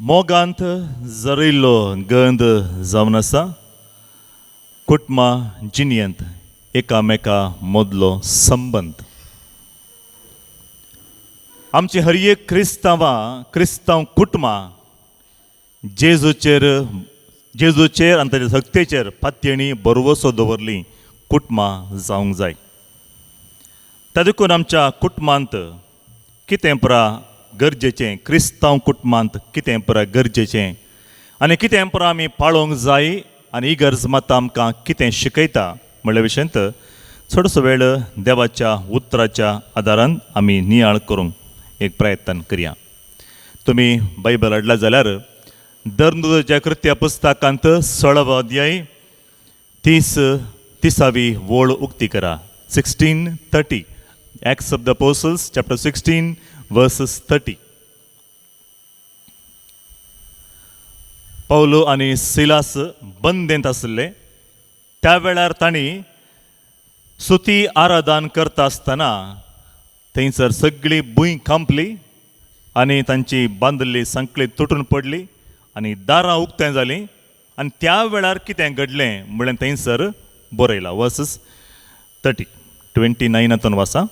मोगांत जरयल्लो गंध जावन आसा कुटुंबा जिणयेंत एकामेका मदलो संबंद. आमची हर एक क्रिस्तांवां क्रिस्तांव कुटुंबां जेजूचेर जेजूचेर आनी ताच्या शक्तेचेर पातयेणी भरवसो दवरली कुटुंबां जावंक जाय. त्या देखून आमच्या कुटुंबांत कितें परा गरजेचें, क्रिस्तांव कुटुंबांत कितें परा गरजेचें आनी कितें परा आमी पाळोवंक जाय आनी ही गरज मात आमकां कितें शिकयता म्हणल्या विशयांत चडसो वेळ देवाच्या उतराच्या आदारान आमी नियाळ करूंक एक प्रयत्न करया. तुमी बायबल हाडला जाल्यार धर्मदूताच्या कृत्या पुस्तकांत 16वो अध्याय 30वी वळ उक्ती करा. 16:30, Acts of the Apostles chapter 16 verses 30. Paulo आनी सिलास बंदेंत आशिल्ले त्या वेळार तांणी स्तुती आराधन करता आसतना थंयसर सगळी भूंय कांपली आनी तांची बांदिल्ली सांखळी तुटून पडली आनी दारां उक्तें जालीं आनी त्या वेळार कितें घडलें म्हणलें थंयसर बरयलां. वर्सस 30, 29 वाचा.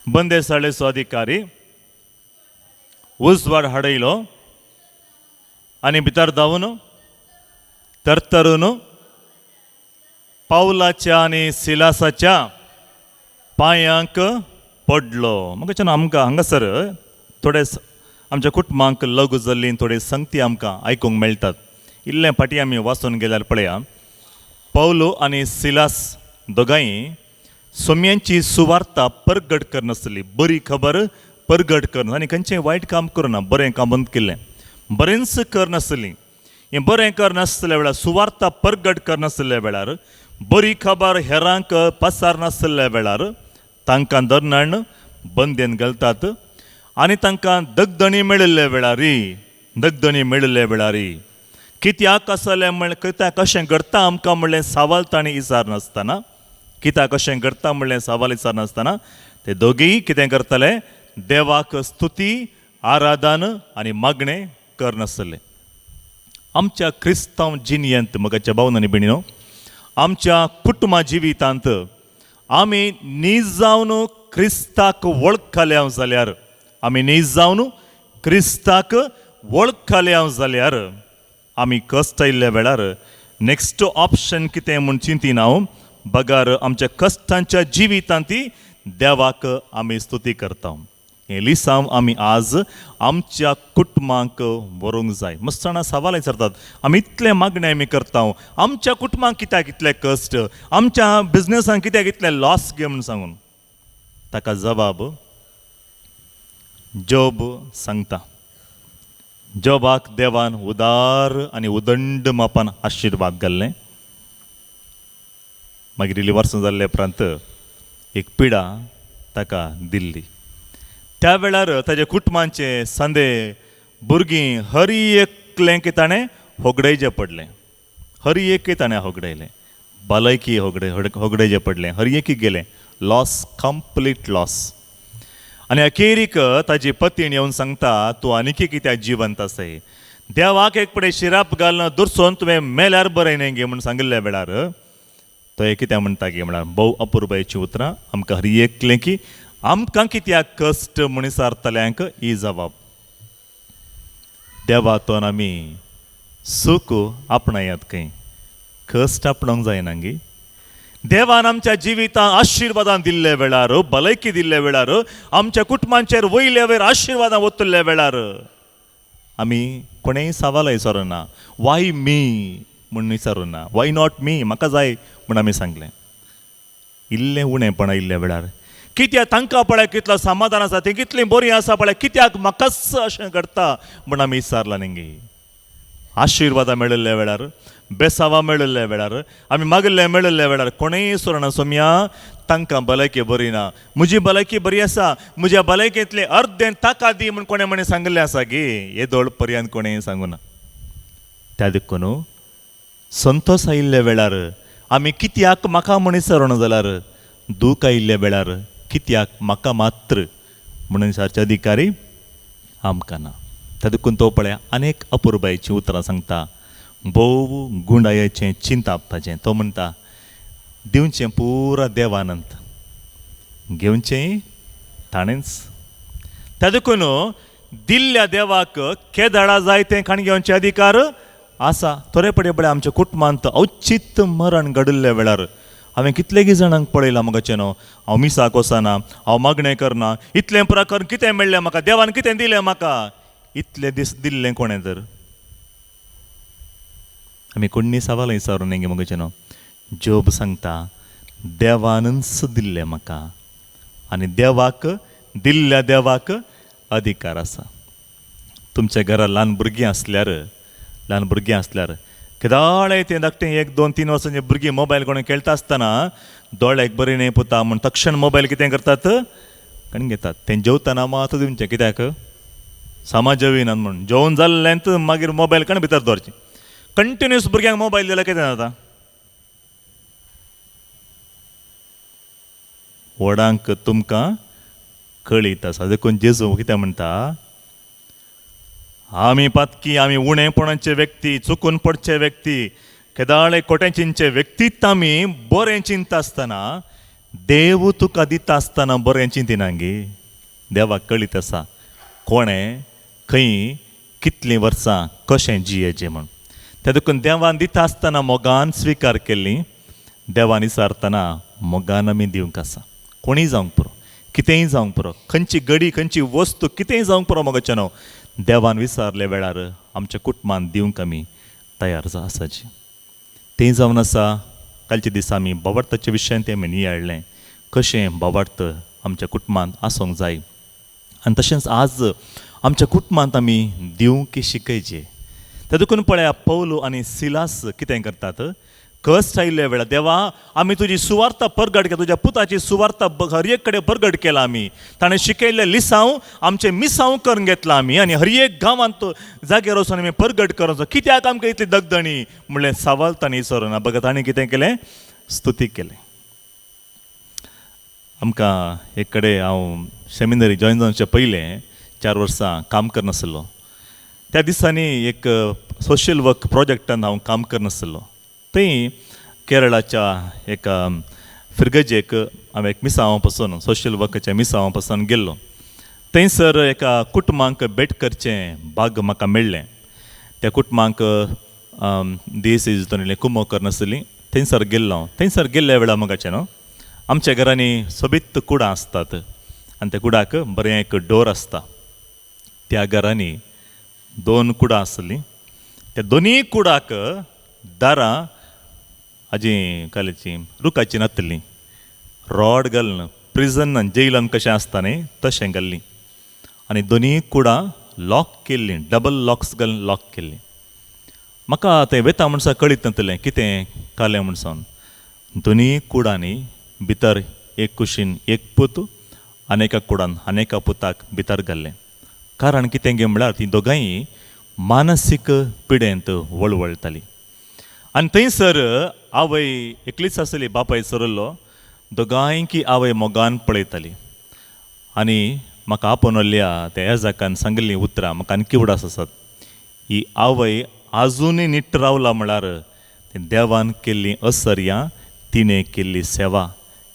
बंदेसाळेचो अधिकारी उजवाड हाडयलो आनी भितर धांवून तरतरून पावलाच्या आनी सिलासाच्या पांयांक पडलो. मग आमकां हांगासर थोडे आमच्या कुटुंबांक लग्न जाल्लीं थोडी संगती आमकां आयकूंक मेळटात. इल्लें फाटीं आमी वाचून गेल्यार पळया, पावलो आनी सिलास दोगांय सोम्यांची सुवार्ता परगट करनासली, बरी खबर परगट करना आनी खंयचें वायट काम करना, बरें काम बंद केल्लें, बरेंच करनासलीं. हें बरें करनासल्या वेळार, सुवार्ता परगट करनासल्या वेळार, बरी खबर हेरांक पसारनासल्या वेळार तांकां धरणान बंदेन घालतात आनी तांकां दगदणी मेळिल्ल्या वेळारी, दगदणी मेळिल्ल्या वेळारी कित्याक आसलें म्हणलें, कित्याक कशें घडटा आमकां म्हणलें सवाल तांणी विचारनासतना, कित्याक कशें घडटा म्हणलें सवाल विचारनासतना ते दोगीय कितें करतले, देवाक स्तुती आराधन आनी मागणें करनासले. आमच्या क्रिस्तांव जिणयेंत मगाच्या भावन आनी भयणीनो, आमच्या कुटुंबा जिवितांत आमी नीज जावन क्रिस्ताक वळखल्या जाल्यार, आमी नीज जावन क्रिस्ताक वळखल्या जाल्यार आमी कश्ट आयिल्ल्या वेळार नेक्स्ट ऑप्शन कितें म्हूण चिंतिना हांव, बगर आमच्या कश्टांच्या जिवितांत देवाक आमी स्तुती करता. हें लिसांव आमी आज आमच्या कुटुंबांक व्हरूंक जाय. मस्त जाणां सवाल विचारतात, आमी इतलें मागणें आमी करता, आमच्या कुटुंबांक कित्याक इतलें कश्ट, आमच्या बिजनसान कित्याक इतलें लॉस गे म्हूण सांगून. ताका जबाब जोब सांगता. जोबाक देवान उदार आनी उदंड मापान आशिर्वाद घाल्लें. मागीर इल्ली वर्सां जाल्ले उपरांत एक पिडा ताका दिल्ली. त्या वेळार ताच्या कुटुंबांचे सांदे भुरगीं हर एकलें की ताणें होगडायचें पडलें, हर एक ताणें होगडायलें, भलायकी होगडायचें पडलें, हर एक गेलें, लॉस, कंप्लीट लॉस. आनी अखेरीक ताजी पतीण येवन सांगता, तूं आनीक कित्याक जिवंत आसाय, देवाक एक पडे शिराप घालून दुरसोन तुवें मेल्यार बरें न्ही गे म्हूण सांगिल्ल्या वेळार तो हे कित्याक म्हणटा गे म्हळ्यार भोव अपुरबायेचीं उतरां आमकां हर एकलें की आमकां कित्याक कश्ट म्हूण विचारतल्यांक ही जबाब. देवातोन आमी सूख आपणायात खंय, कश्ट आपणावंक जायना गे. देवान आमच्या जिवितांत आशिर्वादान दिल्ल्या वेळार, भलायकी दिल्ल्या वेळार, आमच्या कुटुंबांचेर वयल्या वयर आशिर्वादां ओतल्ल्या वेळार आमी कोणेय सवाल विचारुना, वाय मी म्हूण विचारुना, why not me, म्हाका जाय म्हूण आमी सांगलें. इल्लें उणेपण आयिल्ल्या वेळार कित्याक तांकां पळय कितलो समाधान आसा, तीं कितलीं बरीं आसा पळय, कित्याक म्हाकाच अशें घडटा म्हूण आमी विचारलां न्ही गे. आशिर्वादां मेळिल्ल्या वेळार, बेसावां मेळिल्ल्या वेळार, आमी मागिल्लें मेळिल्ल्या वेळार कोणेय सोरना सोमया तांकां भलायकी बरी ना, म्हजी भलायकी बरी आसा, म्हज्या भलायकेंतलें अर्दें ताका दी म्हूण कोणें म्हणें सांगिल्लें आसा गे, येदोळ पर्यंत कोणें सांगूना. त्या देखून संतोस आयिल्ल्या वेळार आमी कित्याक म्हाका म्हूण विचारना जाल्यार दूख आयिल्ल्या वेळार कित्याक म्हाका मात्र म्हणून विचारचे अधिकारी आमकां ना. त्या देखून तो पळय अनेक अपुरबायेचीं उतरां सांगता, भोव गुंडायेचें चिंताप ताजें. तो म्हणटा दिवचें पुरा देवानंत, घेवचें ताणेंच. त्या देखून दिल्ल्या देवाक केदाळा जाय तें खाण घेवचे अधिकार आसा. थोडे पडे पळय आमच्या कुटुंबांत अवचीत मरण घडिल्ल्या वेळार हांवें कितलेगी जाणांक पळयलां मगाचें न्हू, हांव मिसाक वचना, हांव मागणें करना, इतलें प्रकरण कितें मेळ्ळें म्हाका, देवान कितें दिलें म्हाका, इतले दीस दिल्लें कोणें तर? आमी कोण्णी सवाल विचारून न्ही मगाचें न्हू. जोब सांगता देवानूच दिल्लें म्हाका आनी देवाक दिल्ल्या देवाक अधिकार आसा. तुमच्या घरा ल्हान भुरगीं आसल्यार, ल्हान भुरगीं आसल्यार केदाळे तें धाकटें 1 2 3 वर्सांचे भुरगीं मोबायल कोण खेळटा आसतना दोळ्याक बरी न्हय पुता म्हूण तक्षण मोबायल कितें करतात, कण घेतात. तें जेवतना मात दिवचें, कित्याक सामा जेविनात म्हूण. जेवण जाल्लें मागीर मोबायल कण भितर दवरचें. कंटिन्युअस भुरग्यांक मोबायल दिल्यार कितें जाता? व्हडांक तुमकां कळीत आसा. देखून जेजू कितें म्हणटा, आमी पातकी, आमी उणेपणाचे व्यक्ती, चुकून पडचे व्यक्ती, केदाळे खोटें चिंतचे व्यक्तीत आमी बरें चिंतता आसतना देव तुका दिता आसतना बरें चिंतिना गे. देवाक कळीत आसा कोणें खंय कितलीं वर्सां कशें जियेचें म्हूण. त्या देखून देवान दिता आसतना मोगान स्विकार केल्ली, देवान विचारतना मोगान आमी दिवंक आसा. कोणीय जावंक पुरो, कितेंय जावंक पुरो, खंयची गडी, खंयची वस्तू, कितेंय जावंक पुरो मोगाचें न्हू, देवान विचारल्या वेळार आमच्या कुटुंबान दिवंक आमी तयार आसाची. तें जावन आसा कालच्या दिसा आमी भावार्थाच्या विशयान तें आमी नियाळ्ळें, कशें भावार्थ आमच्या कुटुंबांत आसूंक जाय. आनी तशेंच आज आमच्या कुटुंबांत आमी दिवंक शिकयचे. त्या देखून पळया पौलू आनी सिलास कितें करतात, कश्ट आयिल्ल्या वेळार देवा आमी तुजी सुवार्ता परगट केला, तुज्या पुताची सुवार्ता हर एक कडेन परगट केला आमी, ताणें शिकयल्लें लिसांव आमचें मिसांव करून घेतलां आमी आनी हर एक गांवांत जाग्यार वचून आमी परगट करून कित्याक आमकां इतली दगदणी म्हणलें सवाल तांणी विचारूना. बघा ताणें कितें केलें, स्तुती केलें. आमकां एक कडेन हांव सेमिनरी जॉयन जावचे पयलें 4 वर्सां काम करनासलो. त्या दिसांनी एक सोशल वर्क प्रोजेक्टान हांव काम करनासलो. थंय केरळाच्या एका फिरगजेक हांव एक मिसांवा पासून, सोशल वर्काच्या मिसांवा पासून गेल्लो. थंयसर एका कुटुंबांक भेट करचें भाग म्हाका मेळ्ळें. त्या कुटुंबांक दीस कुमो करनासली. थंयसर गेल्लो हांव. थंयसर गेल्ल्या वेळार मगाचें न्हू आमच्या घरांनी सोबीत कुडां आसतात आनी त्या कुडाक बरें एक डोर आसता. त्या घरांनी 2 कुडां आसलीं. त्या दोनूय कुडाक दारां हाजी कालेची रुखाची नातली, रॉड घालून प्रिजन जेलान कशें आसता न्ही तशें घाल्लीं आनी दोनूय कुडां लॉक केल्लीं, डबल लॉक्स घालून लॉक केल्लीं. म्हाका तें वेता म्हणसा कळीत नातलें कितें कालें म्हणसोन. दोनूय कुडांनी भितर एक कुशीन एक पूत आनी एका कुडान आनी एका पुताक भितर घाल्लें. कारण कितें गे म्हळ्यार तीं दोगांय मानसीक पिडेंत वळवळटालीं. आनी थंयसर आवय एकलीच आसली, बापाय सरल्लो. दोगांयकी आवय मोगान पळयताली. आनी म्हाका आपोवल्ल्या त्या एजाकान सांगिल्लीं उतरां म्हाका आनी उडास आसात. ही आवय आजुनूय नीट रावला म्हळ्यार देवान केल्ली असर्यां, तिणें केल्ली सेवा.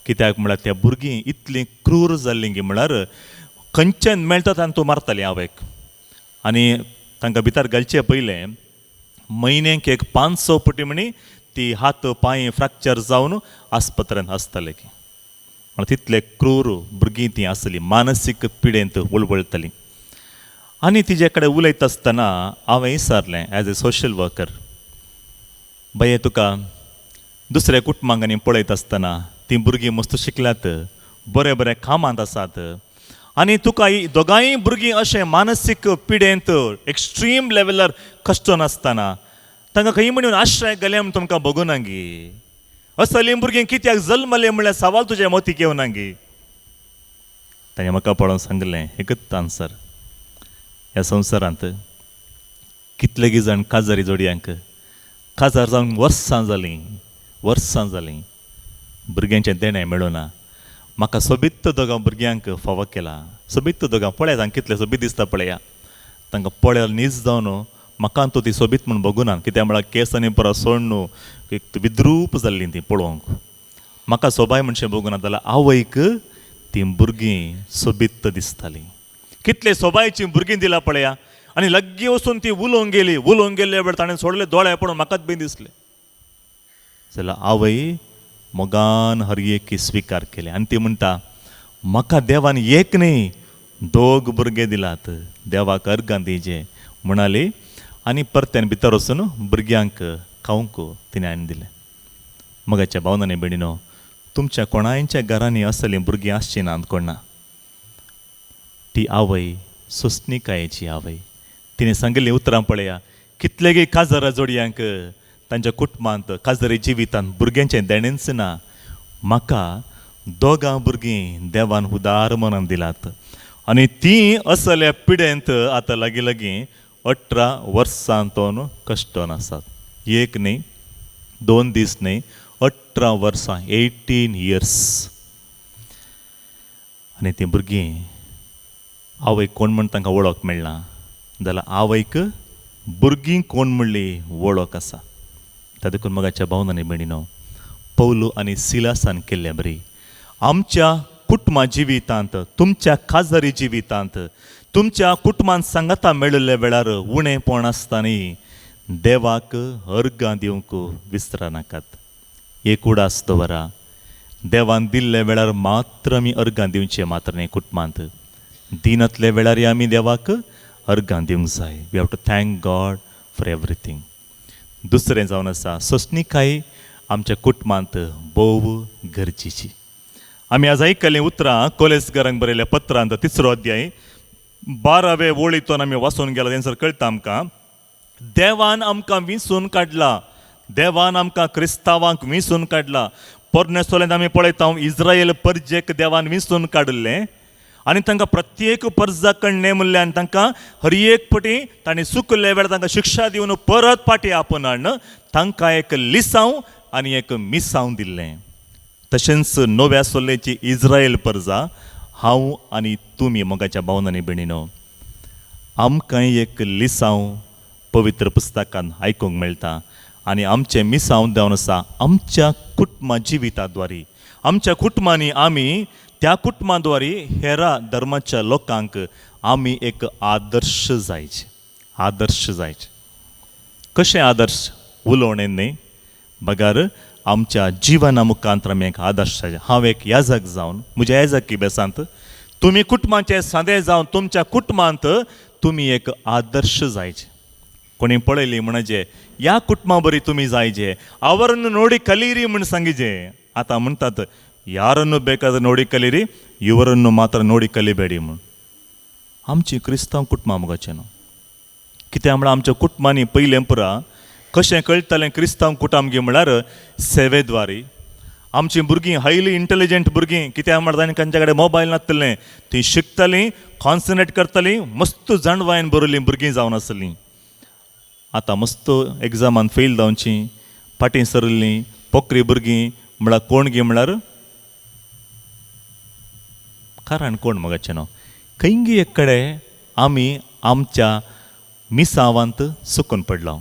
कित्याक म्हळ्यार त्या भुरगीं इतलीं क्रूर जाल्लीं की म्हळ्यार खंयच्यान मेळटा तांकां तूं मारताली आवयक. आनी तांकां भितर घालचे पयलें म्हयन्याक एक 500 पटी म्हणी ती हात पांय फ्रॅक्चर जावन आस्पत्रेंत आसताले की म्हळ्यार तितले क्रूर भुरगीं तीं आसलीं, मानसीक पिडेंत वळवळटालीं. आनी तिजे कडेन उलयता आसतना हांवें विचारलें एज ए सोशल वर्कर, बाये तुका दुसऱ्या कुटुंबांनी पळयता आसतना तीं भुरगीं मस्त शिकल्यात, बरें बरें कामांत आसात आनी तुका ही दोगांय भुरगीं अशें मानसीक पिडेंत एक्स्ट्रीम लेवलार कश्ट नासतना तांकां खंय म्हणून आश्रय गेलें म्हूण तुमकां बगुना गी, असलीं भुरगीं कित्याक जल्मलें म्हणल्यार सवाल तुज्या मोतीक येवना गी. ताणें म्हाका पळोवन सांगलें एकूच आन्सर, ह्या संवसारांत कितलेगी जाण काजारी जोडयांक काजार जावन वर्सां जालीं, वर्सां जालीं भुरग्यांचें देणें मेळुना. म्हाका सोबीत दोगां भुरग्यांक फावो केला, सोबीत दोगां पळयात हांगा कितलें सोबीत दिसता पळया. तांकां पळयार नीज जावन म्हाका तो ती सोबीत म्हूण बगुना, कित्याक म्हळ्यार केंस आनी पुरो सोड न्हू एक विद्रूप जाल्लीं तीं पळोवंक. म्हाका सोबाय म्हणशें बगुना जाल्यार आवयक तीं भुरगीं सोबीत दिसतालीं. कितले सोबायचीं भुरगीं दिला पळया. आनी लागीं वचून ती उलोवंक गेली, उलोवंक गेल्ले वेळ ताणें सोडले दोळे पळोवन म्हाकाच बी दिसलें. जाल्यार आवय मोगान हर एक स्विकार केले आनी ती म्हणटा म्हाका देवान एक न्ही दोग भुरगे दिलात, देवाक अर्गां दिजे म्हणाली. आनी परत्यान भितर वचून भुरग्यांक खावंक तिणें हाडून दिलें. मगाच्या भावनांनी भयणीनो, तुमच्या कोणायच्या घरांनी असलीं भुरगीं आसचीं नात कोणा. ती आवय सोंसणीकायेची आवय. तिणें सांगिल्लीं उतरां पळया, कितलेगी काजरा जोडयांक तांच्या कुटुंबांत काजरी जिवितांत भुरग्यांचें देणेंच ना. म्हाका दोगां भुरगीं देवान उदार मनान दिलात आनी तीं असल्या पिडेंत आतां लागीं लागीं 18 वर्सां कश्टोन आसात. एक न्ही, 2 दीस न्ही, 18 वर्सां, 18 इयर्स. आनी तीं भुरगीं आवयक कोण म्हण तांकां वळख मेळना, जाल्यार आवयक भुरगीं कोण म्हणली वळख आसा. त्या देखून मगाच्या भावन आनी भयणीनो, पौलू आनी सिलासान केल्ले बरी आमच्या कुटुंबा जिवितांत, तुमच्या खाजरी जिवितांत, तुमच्या कुटुंबांत सांगाता मेळिल्ल्या वेळार उणेपण आसता न्ही, देवाक अर्गां दिवंक विसरा नाकात. एक उडास दवरा, देवान दिल्ल्या वेळार मात्र आमी अर्गां दिवचें मात्र न्ही, कुटुंबांत दिनांतल्या वेळारय आमी देवाक अर्गां दिवंक जाय. We have to thank God for everything. दुसरें जावन आसा सोंसणीकाय आमच्या कुटुंबांत भोव गरजेची. आमी आज आयकल्लीं उतरां कोलेसगरांक बरयल्या पत्रांत 3रो अध्याय 12वे वळींतून आमी वाचून गेला तेन्ना कळटा आमकां, देवान आमकां विंचून काडला, देवान आमकां क्रिस्तांवांक विंचून काडला. पोरणे सोल्यांत आमी पळयता इस्रायल परजेक देवान विंचून काडिल्लें आनी तांकां प्रत्येक परजा कडले म्हणलें आनी तांकां हर एक पटी तांणी चुकल्ल्या वेळार तांकां शिक्षा दिवन परत फाटीं आपोवन हाडून तांकां एक लिसांव आनी एक मिसांव दिल्लें. तशेंच नव्या सोल्लेची इस्रायल परजा हांव आनी तुमी मोगाच्या भावन आनी भयणीनो, आमकांय एक लिसांव पवित्र पुस्तकान आयकूंक मेळटा आनी आमचें मिसांव जावन आसा आमच्या कुटुंबा जिविताद्वारी. आमच्या कुटुंबांनी आमी त्या कुटुंबाद्वारी हेरा धर्माच्या लोकांक आमी एक आदर्श जायचे, आदर्श जायचे. कशें आदर्श? उलोवणें न्ही, बगर आमच्या जिवना मुखांत आमी एक आदर्श जायचे. हांव एक याजक जावन म्हज्या याजकी बेसांत तुमी कुटुंबाचे सांदे जावन तुमच्या कुटुंबांत तुमी एक आदर्श जायचे. कोणी पळयली म्हणजे ह्या कुटुंबा बरी तुमी जायचे, आवरನ್ನು ನೋಡಿ ಕಲೀರಿ म्हण सांगिजे. आतां म्हणटात ಯಾರನ್ನು ಬೇಕಾದ್ರೆ ನೋಡಿ ಕಲೀರಿ, ಇವರನ್ನು ಮಾತ್ರ ನೋಡಿ ಕಲಿಬೇಡಿ म्हूण. आमची क्रिस्तांव कुटुंबां मुगाचें न्हू, कित्याक म्हळ्यार आमच्या कुटुंबांनी पयलें पुरा कशें कळटालें क्रिस्तांव कुटुंब म्हळ्यार सेवेद्वारी. आमचीं भुरगीं हायली इंटेलिजंट भुरगीं, कित्याक म्हळ्यार तांकां तांच्या कडेन मोबायल नासतलें, तीं शिकतालीं, कॉन्सन्ट्रेट करतालीं, मस्त जाणवायन बरयलीं भुरगीं जावन आसलीं. आतां मस्त एग्जामान फेल जावचीं, फाटीं सरिल्लीं पोकरी भुरगीं म्हळ्यार कोण गी म्हळ्यार कारण कोण मगाचें न्हू, खंयगी एक कडेन आमी आमच्या मिसावांत चुकून पडलो.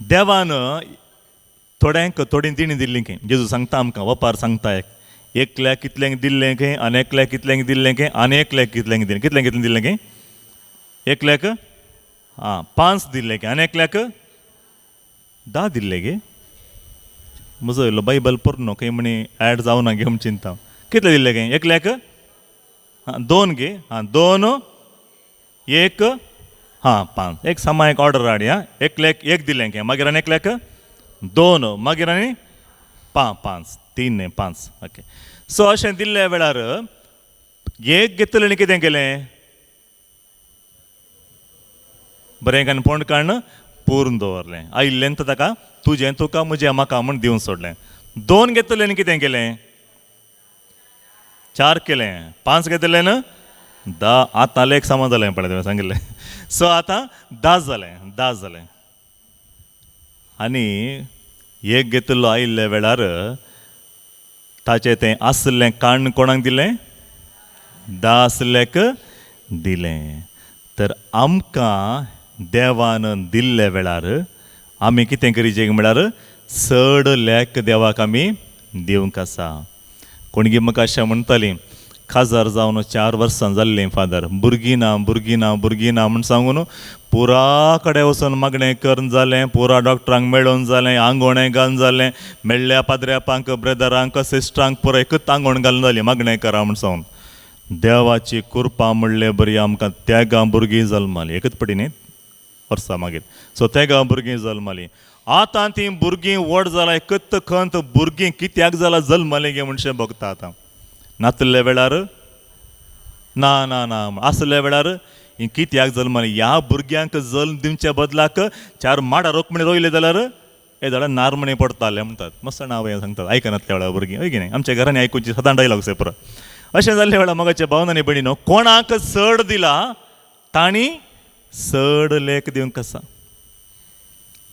देवान थोड्यांक थोडीं दिणी दिल्ली खंय, जेजू सांगता आमकां, वपार सांगता एक एकल्याक कितल्यांक दिल्लें खंय, आनी एकल्याक कितल्यांक दिल्लें खंय, आनी एकल्याक कितल्यांक दिल्लें, कितल्यांक कितलें दिल्लें खंय, एकल्याक आं 5 दिल्लें खंय, आनी एकल्याक 10 दिल्ले गे. म्हजो इल्लो बायबल पोरनो खंय म्हणी एड जावना गे म्हूण चिंता. कितले दिल्ले खंय? एकल्याक आं 2 गे, आं 2 1 हां 5, एक सामा एक ऑर्डर हाड आं. एकल्याक 1 दिलें खंय, मागीर आनी एकल्याक 2, मागीर आनी 5, 3 न्ही 5. ओके, सो अशें दिल्ल्या वेळार एक घेतलें आनी कितें केलें, बरें कान पोंड काडून पुरून दवरलें, आयिल्लें तर ताका तुजें तुका म्हजें म्हाका म्हूण दिवन सोडलें. 2 घेतलें आनी कितें केलें, 4 केलें, 5 घेतलें न्हू 10. आतां लेख सामान जालें पळय तुवें सांगिल्लें. सो आतां 10 जालें, 10 जालें. आनी एक घेतिल्लो आयिल्ल्या वेळार ताचें तें आसलें काण्ण कोणाक दिलें, 10 आसल्याक दिलें. तर आमकां देवान दिल्ल्या वेळार आमी कितें करीचे म्हळ्यार चड लेख देवाक आमी दिवंक आसा. कोणगी म्हाका अशें म्हणटालीं, काजार जावन 4 वर्सां जाल्लीं फादर, भुरगीं ना भुरगीं ना भुरगीं ना म्हूण सांगून पुरा कडेन वचून मागणें करून जालें, पुरा डॉक्टरांक मेळून जालें, आंगोणें घालून जालें, मेळ्ळ्या पाद्र्यापांक ब्रदरांक सिस्टरांक पुरा एकूच आंगोण घालून जाली मागणें करा म्हूण सांगून. देवाची कृपा म्हणले बरी आमकां तेगां भुरगीं जल्मालीं, एकच पटी न्ही वर्सां मागीर, सो तेगां भुरगीं जल्मालीं. आतां तीं भुरगीं व्हड जालां, एकच खंत भुरगीं कित्याक जालां जल्मालीं गे म्हणशें भोगता आतां. नातल्या वेळार ना ना ना आसल्या वेळार ही कित्याक जल्मालीं, ह्या भुरग्यांक जल्म दिवच्या बदलाक 4 माडां रोखमणी रोयले जाल्यार हे झाडां नारमणी पडटाले म्हणटात. मस्त नांव हें सांगतात आयकनातल्या वेळार भुरगीं, हय की न्ही? आमच्या घरांनी आयकुची सदां डायलॉग्स हे पुरो. अशें जाल्ल्या वेळार मोगाच्या भावना आनी भयणीनो, कोणाक चड दिला तांणी चड लेख दिवंक आसा.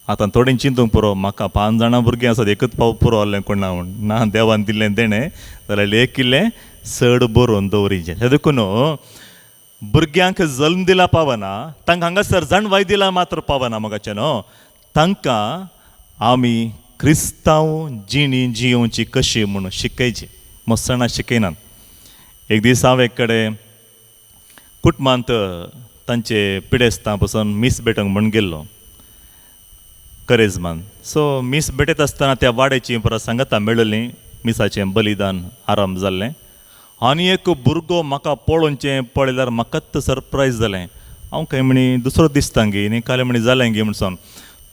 आतां थोडीं चिंतूंक पुरो, म्हाका 5 जाणां भुरगीं आसात, एकूच पाव पुरो आहलें कोण ना म्हूण. ना, देवान दिल्लें देणें जाल्यार लेख इल्लें चड बरोवन दवरिचें. तें देखून भुरग्यांक जल्म दिला पावना, तांकां हांगासर जाणवाय दिला मात्र पावना मोगाचें न्हू, तांकां आमी क्रिस्तांव जिणी जियोवची कशी म्हूण शिकयची. मस्सणां शिकयनात. एक दीस हांव एक कडेन कुटुंबांत तांचे पिडेस्तां पसून मीस भेटोवंक म्हूण गेल्लो करेजमान. सो मीस भेटयता आसतना त्या वाड्याची परत सांगता मेळिल्ली, मिसाचें बलिदान आरंभ जाल्लें. आनी एक भुरगो म्हाका पळोवचें पळयल्यार म्हाकाच सरप्रायज जालें. हांव खंय म्हणी दुसरो दिसता गे न्ही, कालें म्हणी जालें गे म्हण सांग.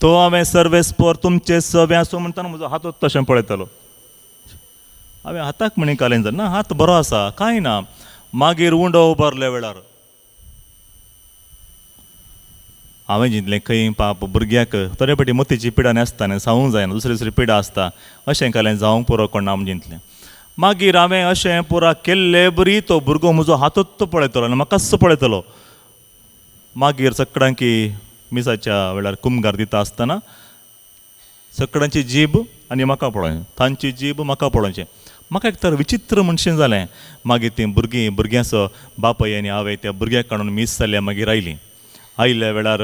तो हांवें सर्वेस पोर तुमचें सवें आसूं म्हणटाना म्हजो हातूच तशें पळयतालो. हांवें हाताक म्हणी कालें जालें ना, हात बरो आसा कांय ना. मागीर उंडो उबारल्या वेळार हांवें चिंतलें खंय पाप भुरग्याक थोडे फावटी मोतीची पिडा आसता न्ही, सावूंक जायना, दुसरी दुसरी पिडा आसता, अशें कालें जावंक पुरो कोण ना म्हूण चिंतलें. मागीर हांवें अशें पुरा केल्ले बरी तो भुरगो म्हजो हातूच पळयतलो आनी म्हाकाच पळयतलो. मागीर सगळ्यांकी मिसाच्या वेळार कुमगार दिता आसतना सगळ्यांची जीब आनी म्हाका पळोवचें, तांची जीब म्हाका पळोवचें. म्हाका एक तर विचित्र म्हणशें जालें. मागीर तीं भुरगीं भुरग्यांचो बापाय आनी आवय त्या भुरग्याक काडून मीस जाल्या मागीर आयलीं. आयिल्ल्या वेळार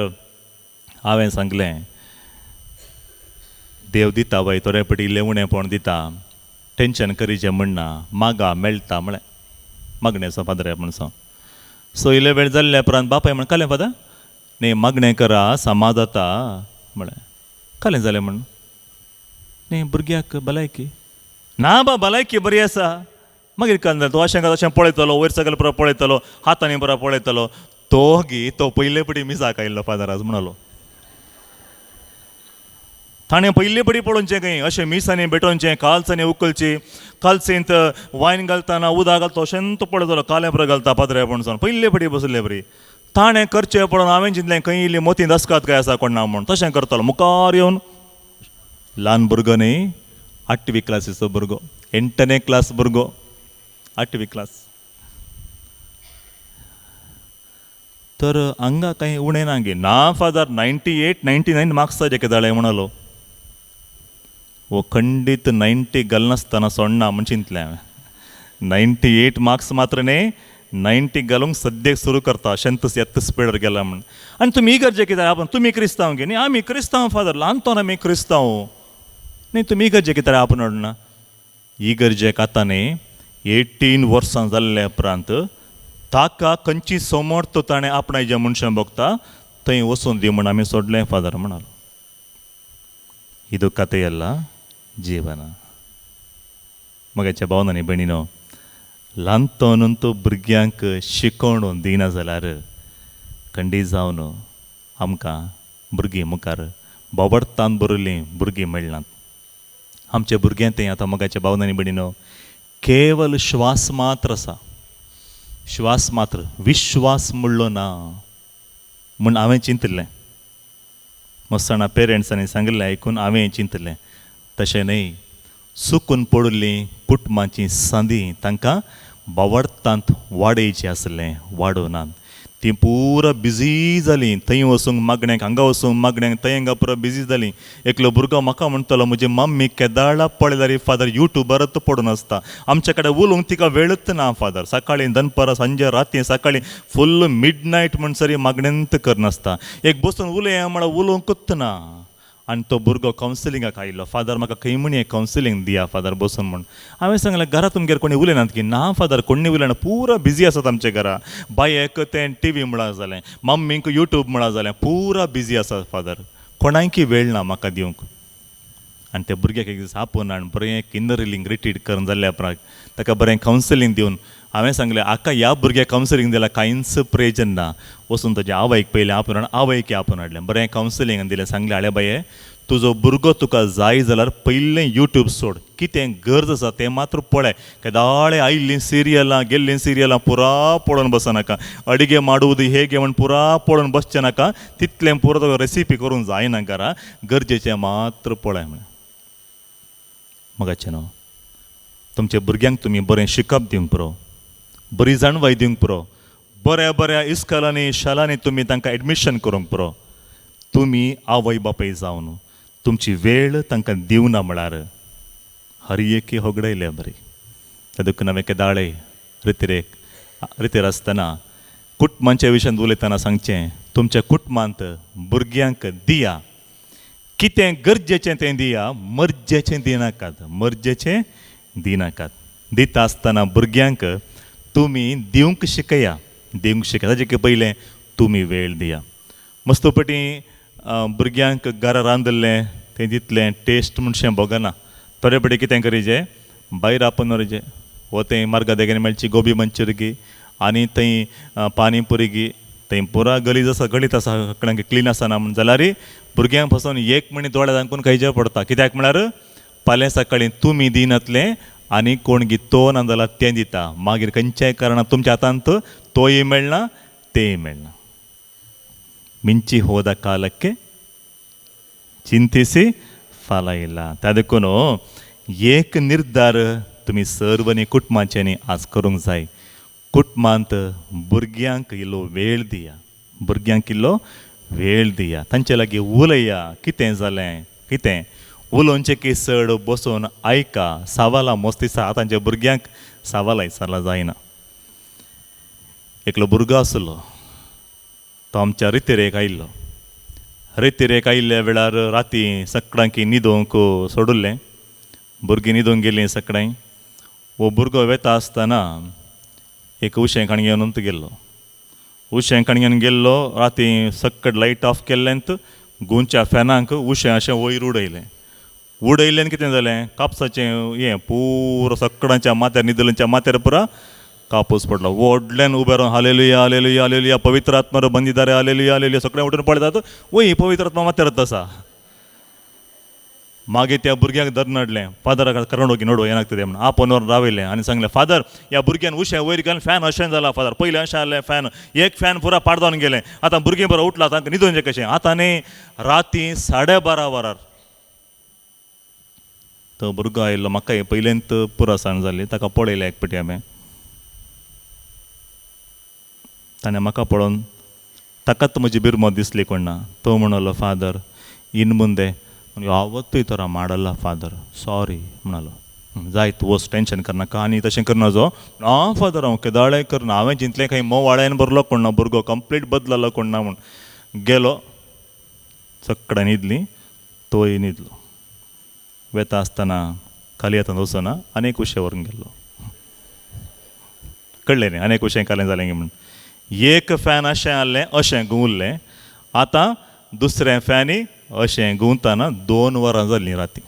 हांवें सांगलें, देव दिता वय थोडे फावटी इल्लें उणेंपण दिता, टेंशन करीचें म्हणना, मागा मेळटा म्हळें, मागणेचो पाद्रे म्हण सांग. सो इल्ले वेळ जाल्ल्या उपरांत बापाय म्हण कालें फादर न्ही मागणें करा सामा जाता म्हळें. कालें जालें म्हण न्ही भुरग्याक भलायकी ना बा, भलायकी बरी आसा. मागीर काल जालें, तो अशें अशें पळयतलो, वयर सकयल पुरो पळयतलो, हातांनी पुरो पळयतलो. तो गी तो पयले पटी मिसाक आयिल्लो फादराज म्हणालो. ताणें पयले पटी पळोवचें खंय अशें मिसांनी भेटोवचें, कालचांनी उखलची, कालचेंत वायन घालतना उदक घालता अशें तो पळयतलो, कालें पुरो घालता पाद्रे पणसून पयले पटी बसले बरी. ताणें करचें पळोवन हांवें चिंतलें खंय इल्ली मोती दसकात काय आसा कोण ना म्हूण, तशें करतलो मुखार येवन. ल्हान भुरगो न्ही, 8वी क्लासीचो भुरगो, एंटने क्लास भुरगो, 8वी क्लास. तर हांगा कांय उणें ना गे, ना फादर 98 99 मार्क्स जाचे जालें म्हणालो. हो खंडीत 90 घालनासतना सोडना म्हूण चिंतलें हांवें. 98 मार्क्स मात्र न्ही, 90 घालूंक सद्याक सुरू करता, अशेंच येत्त स्पिडार गेला म्हूण. आनी तुमी इगर्जे कित्याक आपण तुमी क्रिस्तांव गे न्ही, आमी क्रिस्तांव फादर, ल्हानतोन आमी क्रिस्तांव न्ही, तुमी इगर्जे कित्याक आपण हाडना. इगर्जेक आतां न्ही 18 वर्सां जाल्ल्या उपरांत ताका खंयची समर्थ ताणें आपणाय जें मनशां भोगता थंय वचून दी म्हूण आमी सोडलें फादर म्हणालो. ही कथेयल्ला जीवना. मगाच्या भावना आनी भयणीनो, ल्हानतोनून तो भुरग्यांक शिकोवन दिना जाल्यार खंडीत जावन आमकां भुरगीं मुखार बोबडतान बरयल्लीं भुरगीं मेळनात. आमच्या भुरग्यां तें आतां मोगाच्या भावना आनी भयणीनो केवल श्वास मात्र आसा, श्वास मात्र, विश्वास म्हणलो ना म्हूण हांवें चिंतिल्लें. मस्ताना पेरंट्सांनी सांगिल्लें आयकून हांवें चिंतिल्लें. तशें न्हय, चुकून पडिल्लीं कुटुंबाची संदी तांकां बावडतांत वाडयची आसलें, वाडोवनात. ती पुरा बिजी जाली, थंय वचूंक मागण्यांक, हांगा वचूंक मागण्यांक, थंय हांगा पुरा बिजी जाली. एकलो भुरगो म्हाका म्हणटलो, म्हजी मम्मी केदाळा पळयल्यार फादर युट्यूबारच पडून आसता, आमचे कडेन उलोवंक तिका वेळच ना फादर. सकाळीं, दनपारां, सांजे, राती, सकाळीं फुल्ल मिड नायट म्हणसर मागण्यांत करनासता. एक बसून उलया म्हळ्यार उलोवंकूच ना. आनी तो भुरगो कावन्सिलिंगाक आयलो, फादर म्हाका खंय म्हण हें कावन्सिलींग दिया फादर बसून म्हण. हांवें सांगलें, घरा तुमगेर कोणी उलयनात की? ना फादर, कोणी उलयना, पुरा बिजी आसात आमच्या घरा. बायक तें टिवी म्हळ्यार जालें, मम्मीक युट्यूब म्हळ्यार जालें, पुरा बिजी आसात फादर, कोणायकी वेळ ना म्हाका दिवंक. आनी त्या भुरग्याक एक दीस आपोवन आनी बरें किंदर रिट्रीट करून जाल्ल्या उपरांत ताका बरें कावन्सिलींग दिवन हांवें सांगलें, आका ह्या भुरग्याक कावन्सिलींग दिल्यार कांयच प्रयोजन ना. वचून ताज्या आवयक पयलें आपोवन हाडलें, आवयक आपोवन हाडलें, बरें कावन्सिलींग दिलें. सांगलें, आळे बाये, तुजो भुरगो तुका जाय जाल्यार पयलें युट्यूब सोड, कितें गरज आसा तें मात्र पळय. केदाळे आयिल्लीं सिरियलां गेल्लीं सिरियलां पुरा पळोवन बसनाका, अडिगे माडूद हे गे म्हण पुरा पळोवन बसचें नाका, तितलें पुरो तुका रेसिपी करूंक जायना घरा, गरजेचें मात्र पळय म्हणलें. मगाचें न्हू, तुमच्या भुरग्यांक तुमी बरें शिकप दिवंक पुरो, बरी जाणवाय दिवंक पुरो, बऱ्या बऱ्या इस्कॉलांनी शाळांनी तुमी तांकां एडमिशन करूंक पुरो. तुमी आवय बापूय जावन तुमची वेळ तांकां दिवना म्हळ्यार हर एकी होगडायल्या बरी. देखून हांवें केदाळे रितेर आसतना कुटुंबाच्या विशयांत उलयतना सांगचें, तुमच्या कुटुंबांत भुरग्यांक दिया, कितें गरजेचें तें दिया, मर्जेचें दिनाकात, मर्जेचें दिनाकात. दिता आसतना भुरग्यांक तुमी दिवंक शिकया, दिवंक शिकया. ताजे पयलें तुमी वेळ दिया. मस्तपटी भुरग्यांक घरा रांदिल्लें तें तितलें टेस्ट म्हणशें भोगना. थोडे पटी कितें करीजे, भायर आपोवन व्हरचें, वो थंय मार्गा देगेन मेळची गोबी मंचुरी आनी थंय पानी पुरी गी, थंय पुरा गलीज आसा, गळीत आसा, सगळ्यांक क्लीन आसना म्हण जाल्यार भुरग्यांक पसून एक म्हणी दोळे दांकून खायचें पडटा. कित्याक म्हळ्यार फाल्यां सकाळीं तुमी दिनातलें आनी कोण गी तो ना जाल्यार तें दिता, मागीर खंयच्याय कारणान तुमच्या हातांत तोय मेळना तेय मेळना. ಮಿಂಚಿ ಹೋದ ಕಾಲಕ್ಕೆ ಚಿಂತಿಸಿ ಫಲ ಇಲ್ಲ. त्या देखून एक निर्धार तुमी सर्वांनी कुटुंबाच्यांनी आज करूंक जाय. कुटुंबांत भुरग्यांक इल्लो वेळ दिया, भुरग्यांक इल्लो वेळ दिया, तांचे लागीं उलया, कितें जालें कितें उलोवचें की चड बसून आयका. सवालां मस्त दिसा तांच्या भुरग्यांक सवालां विचारला जायना. एकलो भुरगो आसलो, तो आमच्या रितेरेक आयिल्लो. रितेरेक आयिल्ल्या वेळार राती सकाळीं न्हिदोवंक सोडिल्लें, भुरगीं न्हिदोवंक गेलीं सकाळीं. हो भुरगो वेता आसतना एक उशें काणी घेवन गेल्लो, उशें काणी घेवन गेल्लो. राती सक्कड लायट ऑफ केल्लेंत, गुंच्या फॅनांक उशें अशें वयर उडयलें. उडयल्ल्यान कितें जालें, कापसाचें हें पुरो सगळ्यांच्या माथ्यार, न्हिदल्यांच्या माथ्यार पुरा कापूस पडलो. व्हडल्यान उबे रावन हालेलुया हालेलुया हालेलुया, पवित्र आत्मार बंदिदारे हालेलुया हालेलुया, सगळें उठून पळयतात, वय पवित्र आत्मा माथ्यारच आसा. मागीर त्या भुरग्यांक धरून हाडलें, फादराक करून ಹೋಗಿ ನೋಡುವ ಏನಾಗ್ತದೆ म्हणून आपोवन व्हरून रावयलें आनी सांगलें, फादर ह्या भुरग्यान उशें वयर घालून फॅन अशें जाला फादर, पयलें अशें आहलें फॅन, एक फॅन पुरा पाड जावन गेलें, आतां भुरगीं बरो उठला, तांकां न्हिदोवचें कशें. आतां न्ही राती 12:30 वरार तो भुरगो आयलो. म्हाका पयलेंत पुरो सांग जाली, ताका पळयलें एक पटी हांवें, ताणें म्हाका पळोवन ताकाच म्हजी बिरमत दिसली कोण ना. तो म्हणलो, फादर इन ಮುಂದೆ ಯಾವತ್ತೂ ಈ ಥರ ಮಾಡಲ್ಲ ಫಾದರ್, सॉरी म्हणालो. जायत वच, टेंशन करनाका आनी तशें करना जो ना फादर, हांव केदाळे करना, हांवें चिंतलें खंय मोवाळ्यान भरलो कोण ना, भुरगो कंप्लीट बदललो कोण ना म्हूण. गेलो, सगळ्यां न्हिदलीं, तोय न्हिदलो. वेता आसतना खाली हातान वचना, आनी एक उशें व्हरून गेल्लो. कळ्ळें न्ही, आनी एक उशें कालें जालें म्हूण. एक फॅन अशें आहलें, अशें घुंवल्लें, आतां दुसरें फॅनी अशें घुंवतना 2 वरां जालीं राती.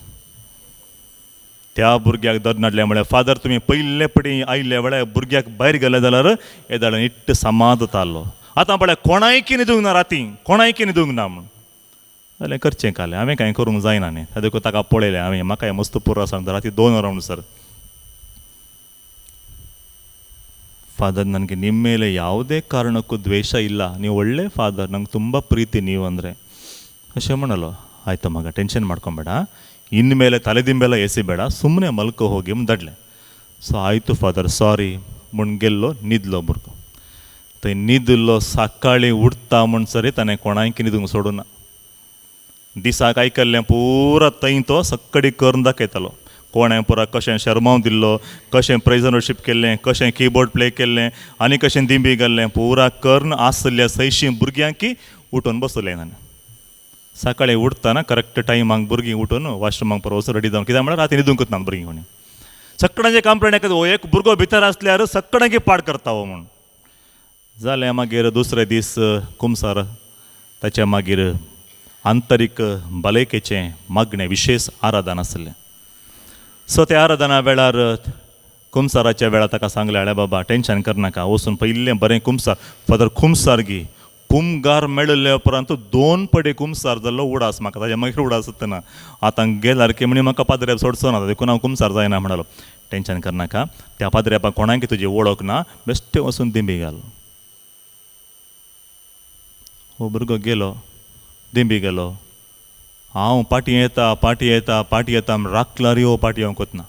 त्या भुरग्याक धरून हाडलें, म्हळ्यार फादर तुमी पयले पटी आयिल्ल्या वेळार भुरग्याक भायर गेले जाल्यार येदाळ इट्ट समाध जातालो, आतां पळय कोणायकी न्हिदूंक ना राती, कोणायकी न्हिदूंक ना म्हूण. जालें करचें कालें, हांवें कांय करूंक जायना न्ही. देखून ताका पळयलें हांवें, म्हाका मस्त पुरो सांगता राती 2 वरां म्हणसर. ಫಾದರ್ ನನಗೆ ನಿಮ್ಮ ಮೇಲೆ ಯಾವುದೇ ಕಾರಣಕ್ಕೂ ದ್ವೇಷ ಇಲ್ಲ, ನೀವು ಒಳ್ಳೆ ಫಾದರ್, ನಂಗೆ ತುಂಬ ಪ್ರೀತಿ ನೀವು ಅಂದರೆ. ಅಷ್ಟೇ ಮಾಡಲ್ಲ, ಆಯ್ತು ಮಗ ಟೆನ್ಷನ್ ಮಾಡ್ಕೊಬೇಡ, ಇನ್ಮೇಲೆ ತಲೆದಿಂಬೆಲ್ಲ ಎಸಿಬೇಡ, ಸುಮ್ಮನೆ ಮಲ್ಕೊ ಹೋಗಿ ದಡ್ಲೆ. ಸೊ ಆಯಿತು ಫಾದರ್ ಸಾರಿ ಮುಣ್ಗೆಲ್ಲೋ ನಿದ್ಲೋ ಬುರ್ಗು. थंय न्हिदिल्लो सकाळीं उठता म्हणसर ताणें कोणाक न्हिदूंक सोडूना. दिसाक आयकल्लें पुरा थंय तो सक्कडी करून दाखयतालो. कोणें पुरा कशें शर्माव दिल्लो, कशें प्रेज एंड वर्शीप केल्लें, कशें किबोर्ड प्ले केल्लें आनी कशें दिंबी घाल्लें पुरा करून आसल्या 600 भुरग्यांकी उठून बसलें ताणें. सकाळीं उठतना करेक्ट टायमाक भुरगीं उठून वॉशरुमाक परत वचून रेडी जावन, कित्याक म्हळ्यार राती न्हिदूंकच ना भुरगीं कोणी. सगळ्यांचे कंप्लेन येता, हो एक भुरगो भितर आसल्यार सगळ्यांकी पाड करता हो म्हूण. जालें मागीर दुसरे दीस कुमसार ताच्या मागीर आंतरीक भलायकेचें मागणें विशेश आराधन आसलें. सो त्या आराधना वेळार कुमसाराच्या वेळार ताका सांगलें, आळे बाबा टेंशन करनाका, वचून पयलें बरें कुमसार फादर कुमसार गी. कुमगार मेळिल्ले उपरांत 2 पडे कुमसार जाल्लो उडास म्हाका, ताज्या मागीर उडास ना. आतां गेल्यार की म्हणी म्हाका पाद्रेप सोडचो ना, देखून हांव कुमसार जायना म्हणालो. टेंशन करनाका, त्या पाद्रेपाक कोणाक तुजी वळख ना, बेश्टें वचून दिंबी घाल. हो भुरगो गेलो, दिंबी गेलो. हांव पाटी येता पाटी येता पाटी येता राखल्यार हो पाटी येवंकच ना.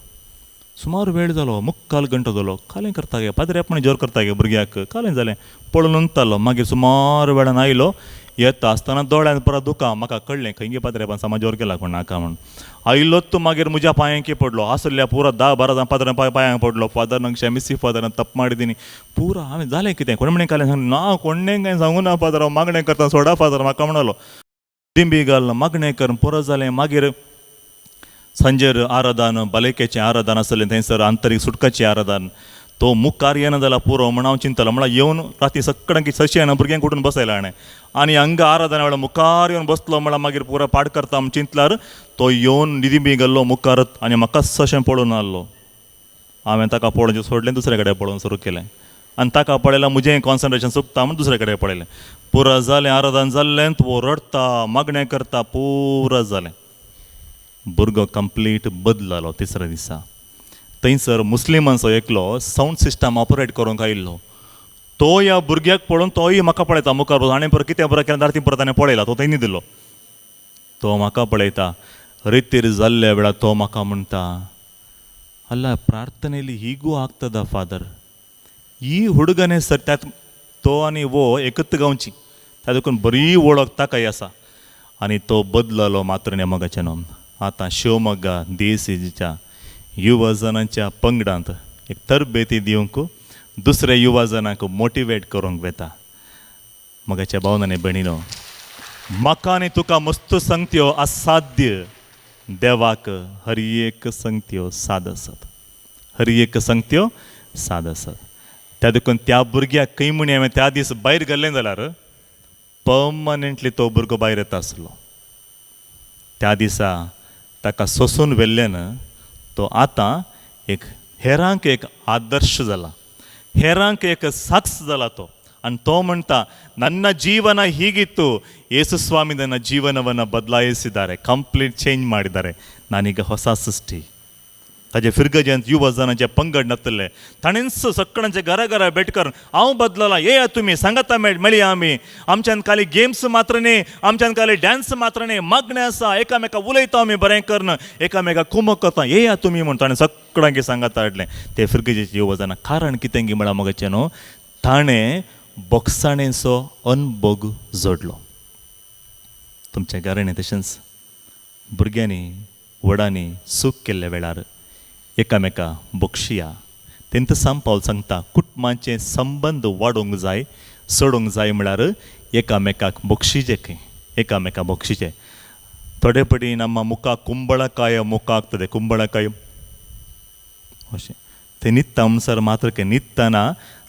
सुमार वेळ जालो, मुक्काल घंटो जालो. कालें करता गे पाद्रेप म्हण जोर करता गे भुरग्याक, कालें जालें पळोवन उंतालो. मागीर सुमार वेळान आयलो, येता आसतना दोळ्यान परत दुकां. म्हाका कळ्ळें खंय गे पाद्रेपान सामा जोर केला कोण नाका म्हूण. आयलो तूं मागीर म्हज्या पांयांकी पडलो, आसल्या पुरा 10-12 जाण पाद्रा पांयांक पडलो. फादर ನಂಗೆ ಕ್ಷಮಿಸಿ फादर, ನಾನು ತಪ್ಪು ಮಾಡಿದ್ದೀನಿ ಪೂರ. हांवें जालें कितें कोण म्हणे कालें सांग ना, कोणें कांय सांगू ना फादर, हांव मागणें करता सोडा फादर म्हाका म्हणलो. दिंबी घाल मागणें कर पुरो जालें. मागीर सांजेर आराधन भलायकेचें आराधन आसलें थंयसर, आंतरीक सुटकाचें आराधन. तो मुखार येना जाल्यार पुरो म्हण हांव चिंतलो. म्हळ्यार येवन राती सगळ्यांक 600 जाणां भुरग्यांक उठून बसयला हाणें आनी हांगा आराधना वेळार मुखार येवन बसलो. म्हळ्यार मागीर पुरो पाड करता म्हण चिंतल्यार तो येवन निदिंबी गेल्लो मुखार आनी म्हाका अशें पळोवन आहलो. हांवें ताका पळोवचें सोडलें, दुसरे कडेन पळोवंक सुरू केलें आनी ताका पळयल्यार म्हजें कॉन्सन्ट्रेशन चुकता म्हूण दुसरे कडेन पळयलें. पुरो जालें आराधन जाल्लें, तो रडटा मागणें करता पुरो जालें. भुरगो कंप्लीट बदललो. तिसऱ्या दिसा थंयसर मुस्लिमांचो एकलो सावंड सिस्टम ऑपरेट करूंक आयिल्लो. तो ह्या भुरग्याक पळोवन तोय म्हाका पळयता मुखार बसून. हाणें परत कितें बरें केलें ती परत ताणें पळयला, तो थंय न्हिदिल्लो. तो म्हाका पळयता. रितीर जाल्ल्या वेळार तो म्हाका म्हणटा, ಅಲ್ಲ ಪ್ರಾರ್ಥನೆಯಲ್ಲಿ ಹೀಗೂ ಆಗ್ತದ ಫಾದರ್, ಈ ಹುಡುಗನೇ सर त्यात तो आनी वो एकच गांवची, त्या देखून बरी वळख ताकाय आसा. आनी तो बदललो मात्र नेमगाचें न्हू. आतां शिवमोग्गा देसीच्या युवजनांच्या पंगडांत एक तरबेती दिवंक दुसऱ्या युवजनांक मोटिवेट करूंक वेता. मगाच्या भावनांनी भयणीनो, म्हाका आनी तुका मस्त संगत्यो असाध्य, देवाक हर एक संगत्यो साद आसात, हर एक संगत्यो साद आसात. त्या देखून त्या भुरग्याक खंय म्हणी हांवें त्या दीस भायर घाल्लें जाल्यार पर्मनंटली तो भुरगो भायर येता आसलो. त्या दिसा ताका सोसून व्हेल्ल्यान तो आतां एक हेरांक एक आदर्श जाला, हेरांक एक साक्ष जाला तो. आनी तो म्हणटा, ನನ್ನ ಜೀವನ ಹೀಗಿತ್ತು, ಯೇಸು ಸ್ವಾಮಿ ನನ್ನ ಜೀವನವನ್ನು ಬದಲಾಯಿಸಿದ್ದಾರೆ, ಕಂಪ್ಲೀಟ್ ಚೇಂಜ್ ಮಾಡಿದ್ದಾರೆ, ನಾನೀಗ ಹೊಸ ಸೃಷ್ಟಿ. ताजे फिरगजेंत युवा जणांचे पंगड नातले ताणेंच सगळ्यांचे घरा घरा भेट करून हांव बदलला, येया तुमी सांगाता मेळया आमी. आमच्यान खाली गेम्स मात्र न्ही, आमच्यान खाली डान्स मात्र न्ही, मागणें आसा, एकामेका उलयता आमी बरें करून, एकामेका कुमक करता, येया तुमी म्हूण ताणें सगळ्यांक सांगाता हाडलें ते फिरगजेचे युवा जाणां. कारण कितें गी म्हळ्यार मगाचें न्हू, ताणें बोगसाणेचो अनभोग जोडलो. तुमच्या घरांनी तशेंच भुरग्यांनी व्हडांनी चूक केल्ल्या वेळार एकामेका बक्षिया. तेंत सांपावल सांगता, कुटुंबाचे संबंद वाडोवंक जाय, चडोवंक जाय म्हळ्यार एकामेकाक बक्षिचे खंय, एकामेका बक्षिचे. थोडे पटी ನಮ್ಮ मुख ಕುಂಬಳಕಾಯ ಮುಖ ಆಗ್ತದೆ, ಕುಂಬಳಕಾಯಿ अशें ते न्हिदता म्हणसर मात्र खंय न्हिदतना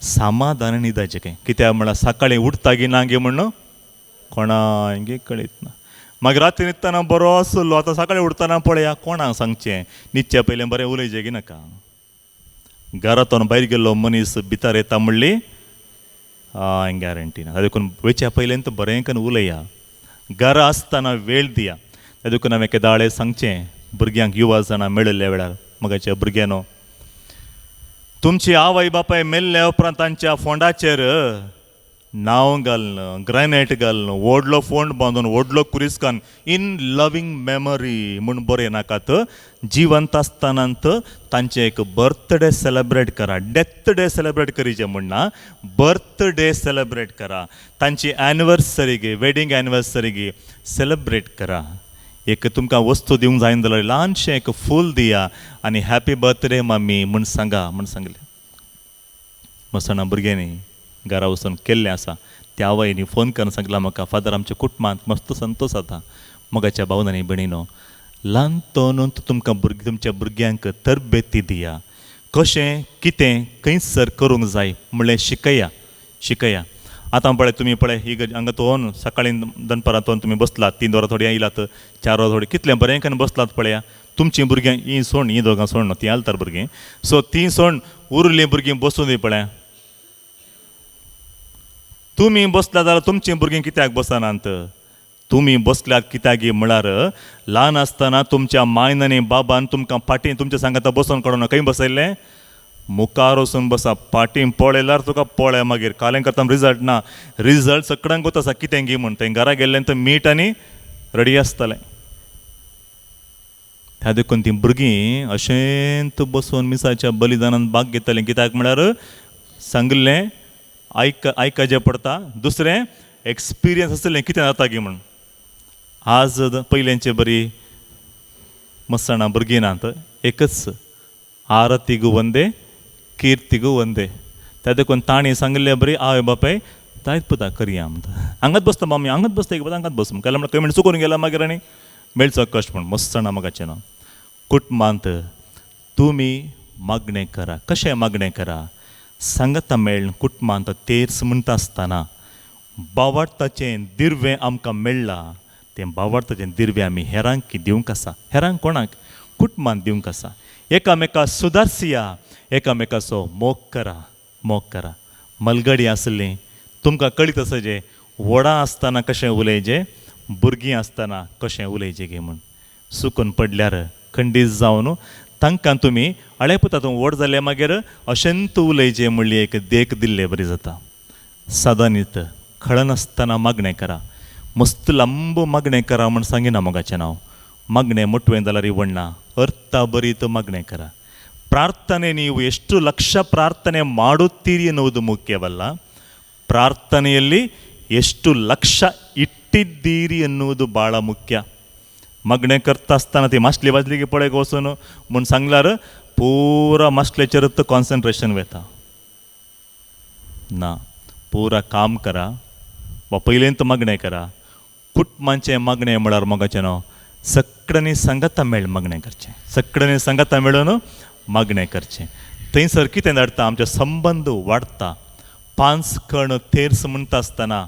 समाधान न्हिदाचें खंय. कित्याक म्हळ्यार सकाळीं उठता गी ना गी म्हण कोणाक कळीत ना. मागीर राती न्हिदतना बरो आसलो, आतां सकाळीं उठतना पळया कोणाक सांगचें, न्हिदचे पयलें बरें उलयचें की नाका. घरांतून भायर गेल्लो मनीस भितर येता म्हणली गॅरंटी ना. देखून वयच्या पयलें तर बरें करून उलया, घरा आसतना वेळ दिया. देखून हांवें केदाळे सांगचें भुरग्यांक, युवा जाणां मेळिल्ल्या वेळार, मगाच्या भुरग्यांनो, तुमची आवय बापाय मेल्ल्या उपरांत तांच्या फोंडाचेर नांव घालून, ग्रानायट घालून, व्हडलो फोंड बांदून, व्हडलो कुरिस्कान इन लवींग मेमरी म्हूण बरें नाकात. जिवंत आसतनांत तांचें एक बर्थडे सेलेब्रेट करा. डेथ डे सेलेब्रेट करीचे म्हण ना, बर्थडे सेलेब्रेट करा. तांची एनिवर्सरी गे, वेडींग एनिवर्सरी गे सेलेब्रेट करा. एक तुमकां वस्तू दिवंक जायना जाल्यार ल्हानशें एक फूल दिया आनी हॅपी बर्थडे मम्मी म्हूण सांगा म्हूण सांगलें. मसणा भुरग्यांनी घरा वचून केल्लें आसा. त्या आवयनी फोन करून सांगला म्हाका, फादर आमच्या कुटुंबांत मस्त संतोश जाता. मोगाच्या भावन आनी भयणीनो, ल्हान तोनून तुमकां भुरगीं तुमच्या भुरग्यांक तरबेती दिया. कशें कितें खंयसर करूंक जाय म्हणलें शिकया शिकया. आतां पळय तुमी पळय ही हांगा तोन सकाळीं दनपारां तोन तुमी बसलात, 3 वरां थोडीं येयलात, 4 वरां थोडीं, कितलें बरें करून बसलात पळया. तुमचीं भुरग्यां हीं सोण, हीं दोगां सोण, तीं आलतार भुरगीं, सो तीं सोण उरलीं भुरगीं बसून दी पळया. तुमी बसला जाल्यार तुमचीं भुरगीं कित्याक बसनात? तुमी बसल्यात कित्याक म्हळ्यार ल्हान आसतना तुमच्या मायन आनी बाबान तुमकां फाटीं तुमच्या सांगाता बसोवन काडून खंय बसयल्लें? मुखार वचून बसा. फाटीं पळयल्यार तुका पळय मागीर कालें करता रिजल्ट ना. रिजल्ट सगळ्यांक वता आसा कितें गी म्हूण. थंय घरा गेल्लें तर मीठ आनी रेडी आसतलें. त्या देखून तीं भुरगीं अशेंत बसून मिसाच्या बलिदानान भाग घेतलीं. कित्याक म्हळ्यार सांगिल्लें आयकचें पडटा. दुसरें एक्सपिरियन्स आसलें कितें जाता गी म्हूण. आज पयल्यांचे बरी मसणां भुरगीं नात. एकच आरतीगू वंदे कीर्तिगू वंदे. त्या देखून तांणी सांगिल्लें बरी आवय बापाय जायत पुता करया म्हणटा. हांगाच बसता मामी, हांगाच बसता, एक हांगाच बस काय म्हणल्यार खंय म्हणून चुकून गेला मागीर आनी मेळचो कश्ट म्हूण. मसणां मोगाचें ना. कुटुंबांत तुमी मागणें करा. कशें मागणें करा? सांगता मेळ कुटुंबांत तेर्स म्हणटा आसतना बावार्थाचें दिर्वें आमकां मेळ्ळां, तें बावार्थाचें दिर्वें आमी हेरांक दिवंक आसा. हेरांक कोणाक? कुटुंबांत दिवंक आसा. एकामेका सुदारसिया, एकामेकाचो मोग करा, मोग करा. मलगडी आसली तुमकां कळीत आसा जे व्हडां आसतना कशें उलयचें, भुरगीं आसतना कशें उलयचें गे म्हूण. सुकून पडल्यार खंडीत जावन तांकां तुमी अळे पुता तूं व्हड जालें मागीर अशेंत उलयचें म्हणली एक देख दिल्ले बरी जाता. सदांनीत खळनासतना मागणें करा. मस्त लांब मागणें करा म्हूण सांगिना मोगाचें नांव. मागणें मोटवें जाल्यार व्हडना, अर्था बरीत मागणें करा. ಪ್ರಾರ್ಥನೆ ನೀವು ಎಷ್ಟು ಲಕ್ಷ ಪ್ರಾರ್ಥನೆ ಮಾಡುತ್ತೀರಿ ಎನ್ನುವುದು ಮುಖ್ಯವಲ್ಲ, ಪ್ರಾರ್ಥನೆಯಲ್ಲಿ ಎಷ್ಟು ಲಕ್ಷ ಇಟ್ಟಿದ್ದೀರಿ ಎನ್ನುವುದು ಭಾಳ ಮುಖ್ಯ. मागणें करता आसतना ती मासली वाजली की पळय वचून म्हूण सांगल्यार पुरा मासलेचेरच कॉन्सन्ट्रेशन वता ना. पुरा काम करा वा पयलेंत मागणें करा. कुटुंबाचें मागणें म्हळ्यार मोगाचें न्हू, सगळ्यांनी सांगाता मेळ मागणें करचें, सगळ्यांनी सांगाता मेळून मागणें करचें. थंयसर कितें धाडटा? आमचे संबंद वाडटा. 5 कण तेर्स म्हणटा आसतना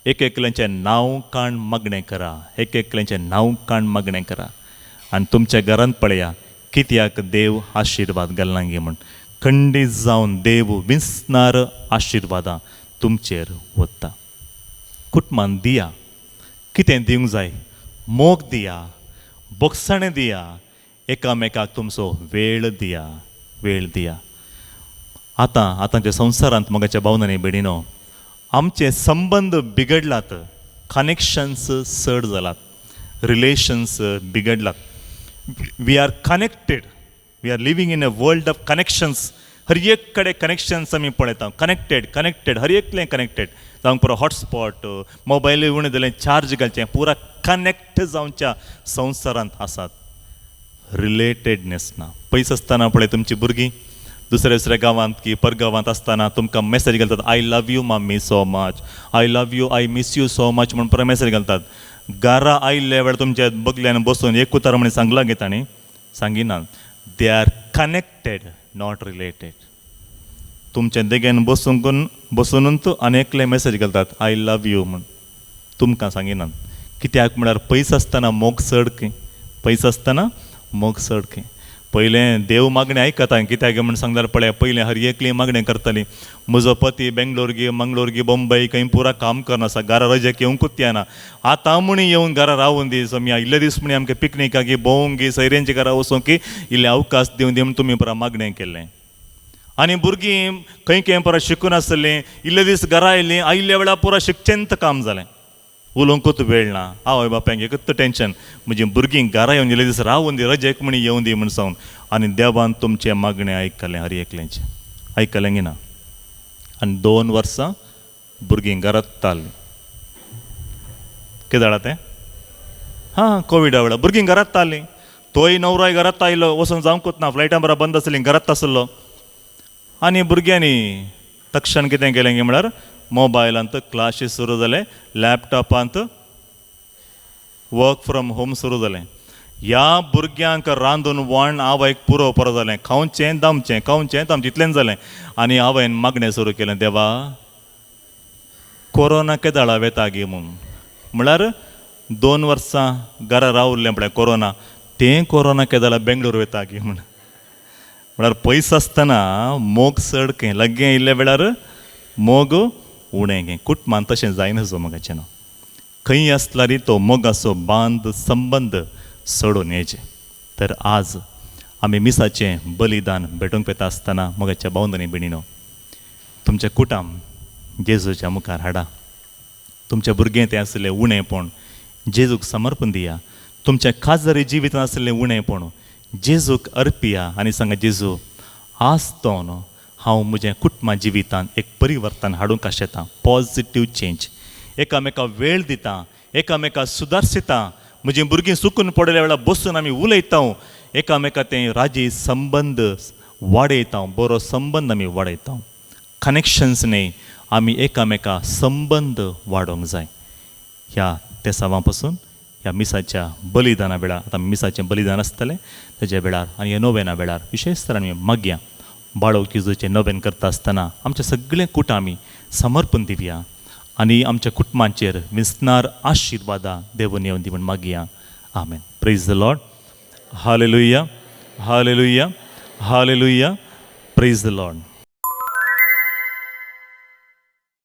एक एकल्याचें नांव काण मागणें करा, एक एकल्याचें नांव काण मागणें करा. आनी तुमच्या घरांत पळया कित्याक देव आशिर्वाद घालना गे म्हूण. खंडीत जावन देव विसणार आशिर्वादां तुमचेर वता. कुटुंबान दिया, कितें दिवंक जाय? मोग दिया, बोगसाणें दिया, एकामेकाक तुमचो वेळ दिया, वेळ दिया. आतां आतांच्या संवसारांत मोगाच्या भावनांनी भयणीनो आमचे संबंद बिगडलात, कनेक्शन्स चड जालात, relations बिगडलात. We are connected, we are living in a world of connections. हर एक कडेन कनेक्शन्स आमी पळयता. कनेक्टेड कनेक्टेड, हर एकलें कनेक्टेड जावंक पुरो. हॉटस्पॉट मोबायल उणें जालें चार्ज घालचें, पुरा कनेक्ट जावच्या संवसारांत आसात. रिलेटेडनेस ना. पयस आसतना पळय तुमची भुरगीं दुसऱ्या दुसऱ्या गांवांत की परगांवांत आसतना तुमकां मॅसेज घालतात, I love you mummy so much, I love you, I miss you so much म्हूण परत मॅसेज घालतात. घरा आयिल्ल्या वेळार तुमच्या बगल्यान बसून एक उतर म्हण सांगलां गे तांणी? सांगिना. They are connected, not related. तुमच्या देगेन बसूंक बसूनूच आनी एकले मॅसेज घालतात I love you म्हूण, तुमकां सांगिनात. कित्याक म्हळ्यार पयस आसतना मोग चड खंय, पयस आसतना मोग चड खंय. पयलें देव मागणें आयकता कित्याक म्हूण सांगल्यार पळय पयलें हर एकली मागणें करताली. म्हजो पती बेंगलोर गी मंगलोर गी बंबई खंय पुरा काम करना आसा, घरा रजेक येवंकूच येना. आतां म्हूण येवन घरा रावून दी सोम्या, इल्ले दीस म्हणी आमकां पिकनिकाक गी भोंवंक गी सैऱ्यांच्या घरा वचूंक की इल्लें अवकाश दिवन दी म्हूण तुमी पुरा मागणें केल्लें. आनी भुरगीं खंय खंय परत शिकून आसलीं, इल्ले दीस घरा आयलीं, आयिल्ल्या वेळार पुरो शिकचेंत काम जालें, उलोवंकूच वेळ ना. आवय बापायक एकूच टेंशन, म्हजीं भुरगीं घरा येवन इल्ले दीस रावून दी, रजेक म्हण येवन दी म्हण सांगून. आनी देवान तुमचें मागणें आयकलें, हर एकल्याचें आयकलें ना. आनी 2 वर्सां भुरगीं घरात ताल्लीं. कितें जालां तें? हां, कोविडा वेळार भुरगीं घरात ताल्लीं. तोय नवरोय घरात आयलो, वचूंक जावंकूच ना, फ्लायटां बरा बंद आसलीं, घरात आसलो. आनी भुरग्यांनी तक्षण कितें केलें म्हळ्यार मोबायलांत क्लासीस सुरू जाले, लॅपटॉपांत वर्क फ्रॉम होम सुरू जालें. ह्या भुरग्यांक रांदून वाण आवयक पुरो पुरो जालें, खावचें दामचें, खावचें दामचें, इतलेंच जालें. आनी आवयन मागणें सुरू केलें, देवा कोरोना केदाळा वेता गे म्हूण. म्हळ्यार 2 वर्सां घरा रावल्लें पळय कोरोना, तें कोरोना केदाळा बेंगळूर वेता गे म्हूण. म्हळ्यार पयस आसतना मोग चड खंय, लागीं आयिल्ल्या वेळार मोग उणें घे. कुटुंबान तशें जायना सो मोगाचें न्हू, खंय आसल्यार तो मोगाचो बांद संबंद सोडून येचे. तर आज आमी मिसाचें बलिदान भेटोवंक वता आसतना मोगाच्या भावंड आनी भयणीनो, तुमचें कुटुंब जेजूच्या मुखार हाडा. तुमच्या भुरगें तें आसलें उणेंपण जेजूक समर्पण दिया. तुमच्या खाजरी जिवितांत आसलें उणेंपण जेजूक अर्पिया आनी सांगा, जेजू आज तो न्हू हांव म्हज्या कुटुंबा जिवितांत एक परिवर्तन हाडूंक आशेतां, पॉजिटीव चेंज, एकामेका वेळ दिता, एकामेका सुदारसिता. म्हजीं भुरगीं सुकून पडल्या वेळार बसून आमी उलयता, एकामेका तें राजी संबंद वाडयता, बरो संबंद आमी वाडयता. कनेक्शन्स न्ही, आमी एकामेका संबंद वाडोवंक जाय. ह्या तेसांवा पासून ह्या मिसाच्या बलिदाना वेळार, आतां मिसाचें बलिदान आसतलें तेज्या वेळार आनी ह्या नोवेना वेळार विशेश तर आमी मागया, बाळो जेजूचें नोवेन करता आसतना आमचें सगळें कुटां आमी समर्पण दिवया आनी आमच्या कुटुंबांचेर विसनार आशिर्वादां देवून येवन दी म्हूण मागया. आमेन. Praise the Lord. Hallelujah, hallelujah, hallelujah. Praise the Lord.